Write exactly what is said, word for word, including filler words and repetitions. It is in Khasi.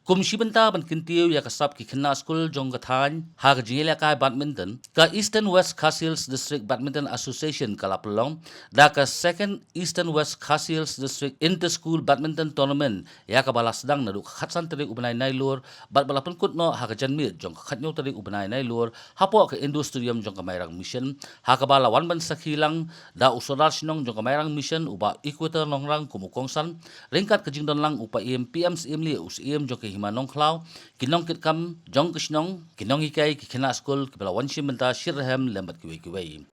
Kum shi bynta ban kyntiew ïa ka sap ki khynnah skul jong ka thaiñ ha ka jingïalehkai badminton, ka Eastern West Khasi Hills District Badminton Association ka la pynlong da ka Second Eastern West Khasi Hills District Inter School Badminton Tournament, ïa kaba la sdang naduh ka khatsan tarik u bnai Nailur bad ba la pynkut noh ha ka janmiet jong ka khathynñiew tarik u bnai Nailur hapoh ka Indoor Stadium jong ka Mairang Mission, ha kaba la wan ban sakhi lang da u Sordar Shnong jong ka Mairang Mission, u Bah Equator Nongrang, kum u kongsan, ryngkat ka jingdon lang u Paiem P M Syiem Lieh, u Syiem jong ka Hima Nongkhlaw, ki nongkitkam jong ka shnong, ki nonghikai, ki khynnah skul kiba la wan shim bynta shitrhem lem bad kiwei kiwei.